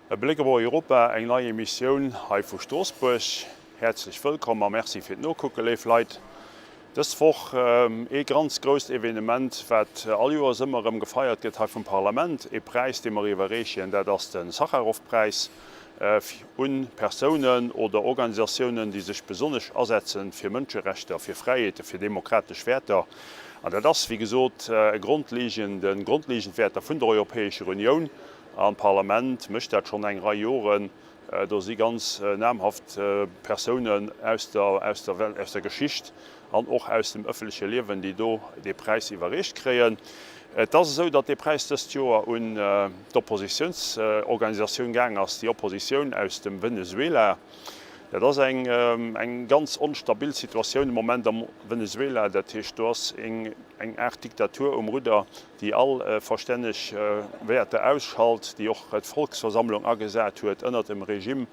E Bléck op Europa, eng nei Emissioun hei vu Stroossbuerg. Häerzlech wëllkomm a Merci fir d'Nokucke léif Leit. Dës Woch ee ganz grousst Evenement, wat all Joers ëmmer erëm gefeiert gëtt hei vum Parlament, ee Präis dee mer iwwerreechen, dat ass de Sacharow-Präis un Persounen oder Organisatiounen, déi sech besonnesch asetzen fir Mënscherechter, fir Fräiheeten, fir demokratesch Wäerter. An dat ass, wéi gesot, e grondlegende, grondlegend Wäerter vun der Europäescher Unioun. An d'Parlament mécht dat schonn eng Rei Joren. Do si ganz namhaft Persounen aus der, aus der, aus der Geschicht an och aus dem ëffentleche Liewen, déi do dee Präis iwwerreecht kréien. Et ass esou, datt dee Präis dëst Joer un d'Oppositiounsorganisatioun gaang ass, déi Oppositioun aus dem Venezuela. Dat ass eng, eng ganz onstabil Situatioun de Moment am Venezuela. Dat heescht, do ass eng, eng Aart Diktatur um Rudder, déi all verstänneg Wäerter ausschalt, déi och d'Volksversammlung agesat huet ënnert dem Regime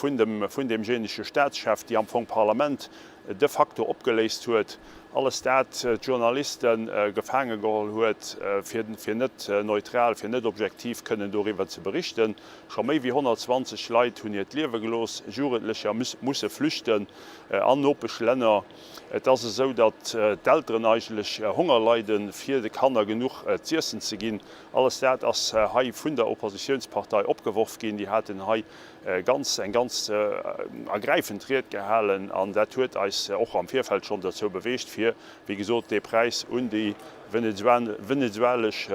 vun dem vun deemjéinege Staatschef, déi am Fong d'Parlament de facto opgeléist huet, alles dat d'Journaliste gefaange geholl huet, fir fir net neutral, fir net objektiv kënnen doriwwer ze berichten. Scho méi wéi 120 Leit hunn hiert Liewe gelooss, Jugendlecher musse flüchten an Nopeschlänner. Et ass esou, datt d'Elteren eigentlech Honger leiden, fir de Kanner genuch z'iessen ze ginn. Alles dat ass hei vun der Oppositiounspartei opgeworf ginn. Déi haten hei ganz eng ganz ergräifend Ried gehalen an dat huet eis och am Virfeld schonn dozou beweegt, fir, wéi gesot, dee Präis un déi venezuelesch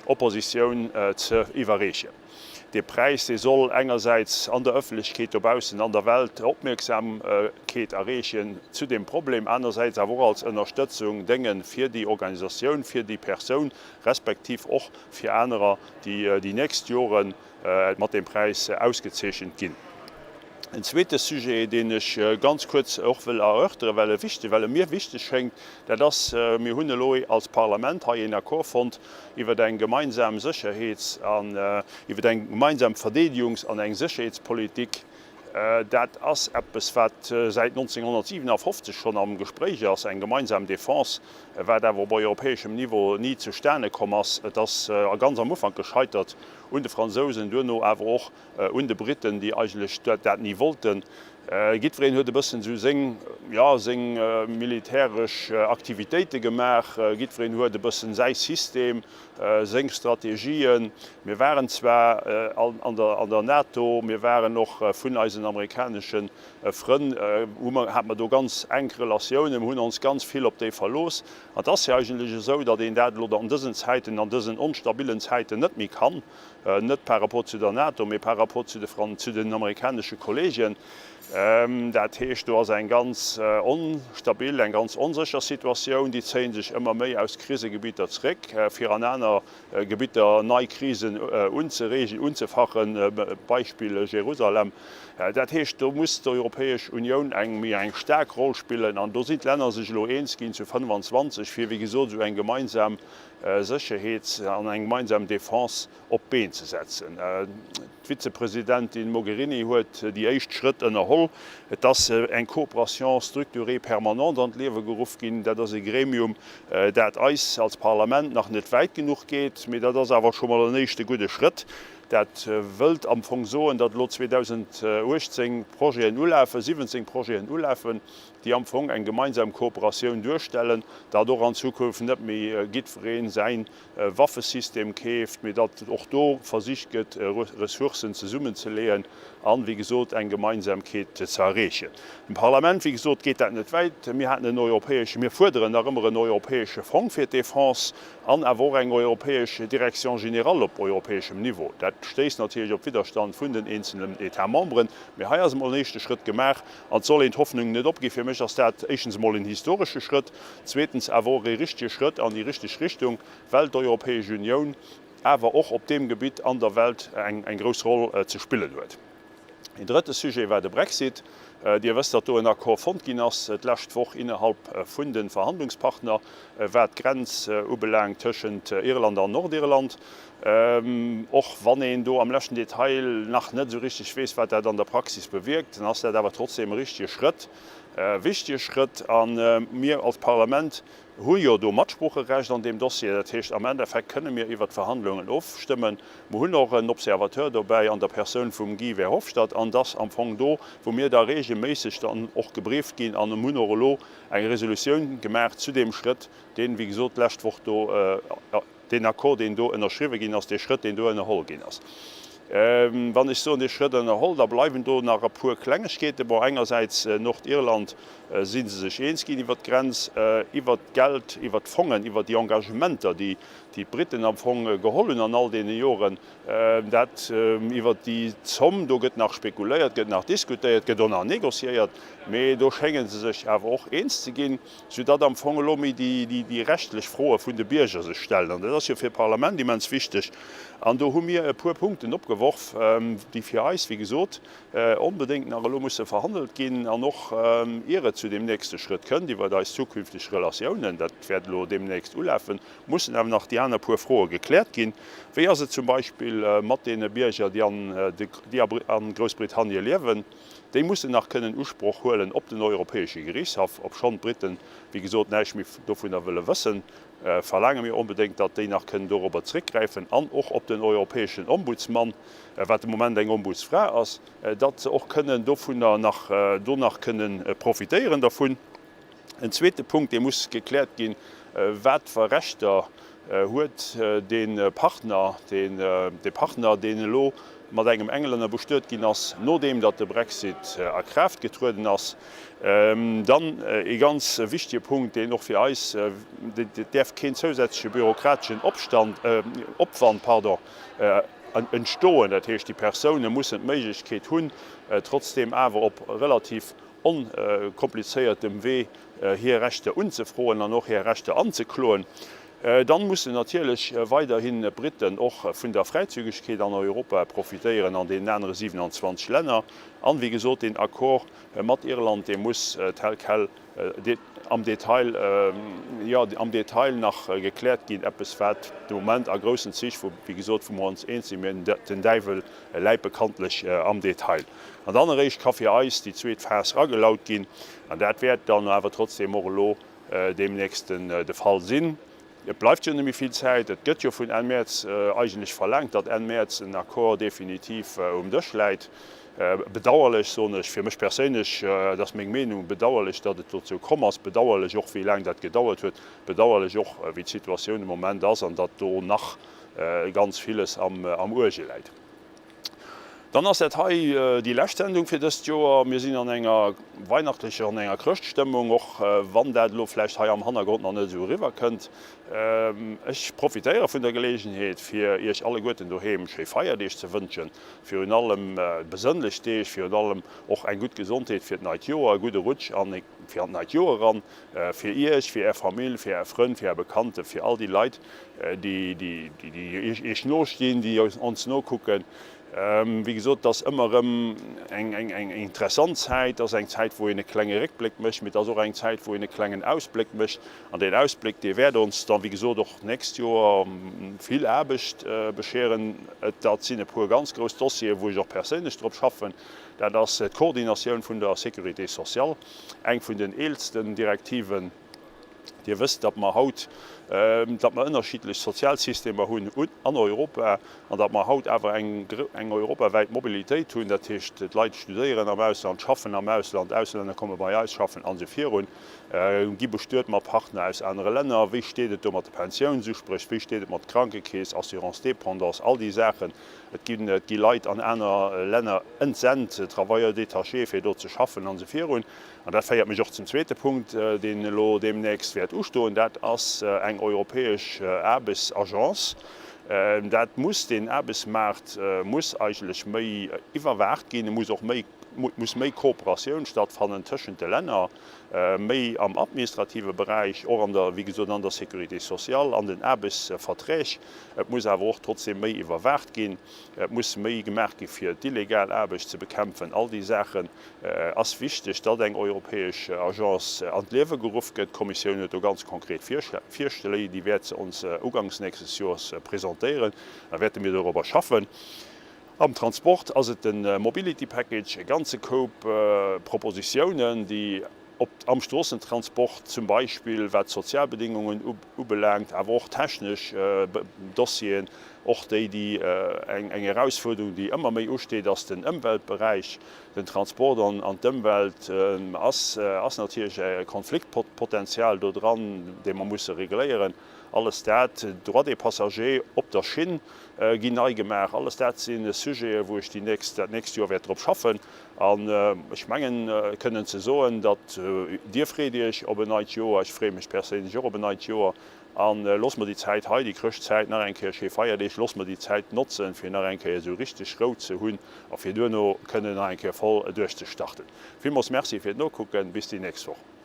Oppositioun ze iwwerreechen. Dee Präis, dee soll engersäits an der Ëffentlechkeet dobaussen an der Welt Opmierksamkeet erreechen zu deem Problem, anersäits awer och als Ënnerstëtzung déngen fir déi Organisatioun, fir déi Persoun, respektiv och fir anerer, déi déi nächst Jore mat deem Präis ausgezeechent ginn. En zweete Sujet, deen ech ganz kuerz och wëll erörteren, well e wichteg, well e mir wichteg schéngt, dat ass, Mir hunn elo als Parlament hei een Accord fonnt iwwer eng gemeinsam Sécherheets an iwwer eng gemeinsam Verdeedegungs an eng Sécherheetspolitik. Dat ass eppes, wat säit 1957 schonn am Gespréich ass, eng gemeinsam Defense, wat awer op europäeschem Niveau ni zustane komm ass. Et ass ganz am Ufank gescheitert un de Fransousen, duerno awer och un de Briten, déi eigentlech dat ni wollten. Jiddwereen huet e bëssen esou seng, jo, seng militäresch Aktivitéite gemaach. Jiddwereen huet e bëssen säi System, seng Strategien. Mir waren zwar an der, an der NATO, mir waren och vun eisen amerikanesche Frënn, hu mer, hate mer do ganz enk Relatiounen, mir hunn ons ganz vill op déi verlooss. An et ass jo eigentlech esou, datt een dat elo an dësen Zäiten, an dësen onstabillen Zäiten net méi kann. Net par rapport zu der NATO, mee par rapport zu de Fran-, zu den amerikanesche Kollegen. Dat heescht, do ass eng ganz onstabil, eng ganz onsécher Situatioun. Déi zéie sech ëmmer méi aus Krisegebieter zréck, fir an aner Gebitter nei Krisen unzereegen, unzefachen, Beispill Jerusalem. Dat heescht, do muss d'Europäesch Unioun eng méi eng staark Roll spillen. An do sinn d'Länner sech elo eens ginn zu 25, fir, wéi gesot, esou eng gemeinsam Sécherheets an eng gemeinsam Defense op d'Been ze setzen. D'Vizepresidentin Mogherini huet déi éischt Schrëtt ënnerholl. Et ass eng Coopération structurée permanente an d'Liewe geruff ginn. Dat ass e Gremium, dat eis als Parlament nach net wäit genuch geet, mee dat ass awer scho mol en éischte gudde Schrëtt. Dat wëllt am Fong soen, datt elo 2018 Projeten ulafen, 17 Projeten ulafen, déi am Fong eng gemeinsam Kooperatioun duerstellen, datt och an Zukunft net méi jiddweree säi Waffesystem keeft, mee datt och do versicht gëtt, Ressourcen zesummenzeleeën an, wéi gesot, eng Gemeinsamkeet ze erreechen. Dem Parlament, wéi gesot, geet dat net wäit. Mir haten en europäesche, mir fuerderen nach ëmmer en europäesche Fong fir d'Defense an awer och eng europäesch Direction générale op europäeschem Niveau. Dat stéisst natierlech op Widderstand vun den eenzelen États membres, mee hei ass emol en éischte Schrëtt gemaach. An et soll een d'Hoffnung net opginn. Fir mech ass dat éischtens emol en historesche Schrëtt, zweetens awer och ee richtege Schrëtt an déi richteg Richtung, well d'Europäesch Unioun awer och op deem Gebitt an der Welt eng grouss Roll ze spillen huet. Een drëtte Sujet war de Brexit. Dir wësst, datt do en Accord fonnt ginn ass d'lescht Woch innerhalb vun de Verhandlungspartner, wat d'Grenz ubelaangt tëschent Irland an Nordirland. Och wann een do am leschten Detail nach net esou richteg weess, wat dat an der Praxis bewierkt, dann ass dat awer trotzdeem e richtege Schrëtt. wichtege Schrëtt. A mir als Parlament hu jo do Matsproocherecht an deem Dossier. Dat heescht, am Endeffekt kënne mir iwwert d'Verhandlungen ofstëmmen. Mer hunn och en Observateur dobäi an der Persoun vum Guy Verhofstadt. An dass am Fong do, wou mir da regelméisseg dann och gebrieft ginn an hunn och elo eng Resolutioun gemaach zu deem Schrëtt, deen, wéi gesot, d'lescht Woch do, deen Accord, deen do ënnerschriwwe ginn ass, dee Schrëtt, deen do ënnerholl ginn ass. Wann ech soen, dee Schrëtt ënnerholl, da bleiwen do nach e puer Klengegkeeten. Bon, engersäits Nordirland si se sech eens ginn iwwert d'Grenz, iwwert d'Geld, iwwert d'Fongen, iwwert déi Engagementer, déi d'Briten am Fong geholl hunn an all deene Joren. Dat iwwert déi Zomm, do gëtt nach spekuléiert, gëtt nach diskutéiert, gëtt och nach négociéiert, mee do schénge se sech awer och eens ze ginn. Soudatt am Fong elo méi déi rechtlech Froe vun de Bierger sech stellen. An dat ass jo fir d'Parlament immens wichteg. An do hu mir e puer Punkten opgeworf, déi fir eis, wéi gesot, onbedéngt nach elo musse verhandelt ginn. An och ier et zu deem nächste Schrëtt kënnt iwwert eis zukünfteg Relatiounen, dat wäert elo deemnächst ulafen, mussen awer nach déi aner puer Froe gekläert ginn. Wéi ass et zum Beispill mat deene Bierger, déi a Groussbritannie liewen? Déi mussen nach kënnen Usproch huelen op den Europäesche Geriichtshaff. Obschonn d'Briten, wéi gesot, näischt méi dovunner wëlle wëssen, verlaange mir onbedéngt, datt déi nach kënnen dorobber zréckgräifen an och op den Europäeschen Ombudsmann, wat de Moment eng Ombudsfra ass, datt se och kënnen dovunner nach, do nach kënnen profitéieren dervun. En zweete Punkt, dee muss gekläert ginn, Wat fir Rechter huet dee Partner, dee Partner, deen elo mat engem Englänner bestuet ginn ass, nodeem datt de Brexit a Kraaft getrueden ass? Dann ee ganz wichtige Punkt, deen och fir eis, et däerf keen zousätzleche bürokrateschen Opstand, Opwand, pardon, entstoen. Dat heescht, déi Persoune mussen d'Méiglechkeet hunn, trotzdeem awer op relativ onkomplizéiertem Wee hir Rechter unzefroen an och hir Rechter anzekloen. Dann mussen natierlech weiderhin d'Briten och vun der Fräizügegkeet an Europa profitéieren an deenen anere 27 Länner. An, wéi gesot, deen Accord mat Irland, dee muss tel quel am Detail, jo, am Detail nach gekläert ginn, eppes wat de Moment a groussen Zich, wou, wéi gesot, wou mer ons eens sinn, mä den Däiwel läit bekanntlech am Detail. An dann eréischt ka fir eis déi zweet Phas agelaut ginn. An dat wäert dann awer trotzdeem och elo deemnächst de Fall sinn. Et bleift jo net méi vill Zäit. Et gëtt jo vun Enn Mäerz eigentlech verlaangt, datt Enn Mäerz en Accord definitiv um Dësch läit. Bedauerlech, soen ech fir mech perséinlech, dat ass meng Meenung, bedauerlech, datt et dozou komm ass, bedauerlech och, wéi laang dat gedauert huet, bedauerlech och, wéi d'Situatioun de Moment ass an datt do nach ganz villes am Uerge läit. Dann ass dat hei déi lescht Sendung fir dëst Joer. Mir sinn an enger weihnachtlecher, an enger Chrëschtstëmmung, och wann dat elo vläicht hei am Hannergrond nach net esou eriwwer kënnt. Ech profitéiere vun der Geleegenheet, fir Iech alleguerten doheem schéi Feierdeeg ze wënschen, virun allem besënnlech Deeg, virun allem och eng gutt Gesondheet fir d'neit Joer, e gudde Rutsch an fir an d'neit Joer eran, fir Iech, fir Är Famill, fir Är Frënn, fir Är Bekannten, fir all déi Leit, déi Iech nostinn, déi ons nokucken. Wéi gesot, et ass ëmmer erëm eng interessant Zäit. Et ass eng Zäit, wou een e klenge Réckbléck mécht, mee et ass och eng Zäit, wou een e klengen Ausbléck mécht. An deen Ausbléck, dee wäert ons dann, wéi gesot, och d'nächst Joer vill Aarbecht bescheren. Et dat sinn e puer ganz grouss Dossieren, wou ech och perséinlech drop schaffen. Dat ass d'Koordinatioun vun der Sécurité sociale, eng vun den eelsten Direktiven. Dir wësst, datt mer haut, datt mer ënnerschiddlech Sozialsystemer hunn an Europa an datt mer haut awer eng, eng europawäit Mobilitéit hunn. Dat heescht, d'Leit studéieren am Ausland, schaffen am Ausland, Auslänner komme bei eis schaffen an esou virun, gi bestuet mat Partner aus anere Länner. Wéi steet et do mat de Pensiounsuspréch? Wéi steet et mat Krankekeess, Assurance dépendance, all déi Saachen? Et ginn, et gi Leit an aner Länner entsent, Travailleurs détachés, fir do ze schaffen an esou virun. An dat féiert mech och zum zweete Punkt, deen elo deemnächst wäert ustoen, dat ass eng europäesch Aarbechtsagence. Dat muss, deen Aarbechtsmaart muss eigentlech méi iwwerwaacht ginn, e muss och méi, muss méi Kooperatioun stattfannen tëschent de Länner, méi am administrative Beräich, och an der, wéi gesot, an der Sécurité sociale, an den Aarbechtsverträg. Et muss awer och trotzdem méi iwwerwaacht ginn. Et muss méi gemaach gi fir d'illegal Aarbecht ze bekämpfen. All déi Saachen ass wichteg, datt eng europäesch Agence an d'Liewe geruff gëtt. D'Kommissioun huet do ganz konkret Virschléi, déi wäert se ons uganks nächstes Joers presentéieren. Da wäerte mir dorobber schaffen. Am Transport ass et de Mobility Package, e ganze Koup Propositiounen, déi. Op am Stroossentransport zum Beispill, wat d'Sozialbedingungen ubelaangt, awer och technesch Dossieren, och déi, déi eng Erausfuerderung, déi ëmmer méi usteet, ass den Ëmweltberäich. Den Transport an d'Ëmwelt ass natierlech e Konfliktpotential do dran, dee mer musse regléieren. Alles dat, Droits des passagers op der Schinn ginn nei gemaach, alles dat si Sujete wou ech déi nächst, dat nächst Joer wäert drop schaffen. An ech mengen kënnen ze soen, datt Dir freet Iech op en neit Joer, ech freeë mech perséinlech och op en neit Joer. A loosse mer déi Zäit hei, déi Chrëschtzäit, nach eng Kéier schéi Feierdeeg, loosse mer déi Zäit notzen, fir nach eng Kéier esou richteg Rou ze hunn a fir duerno kënnen nach eng Kéier voll duerchzestarten. Villmools Merci fir d'Nokucken. Bis déi nächst Woch.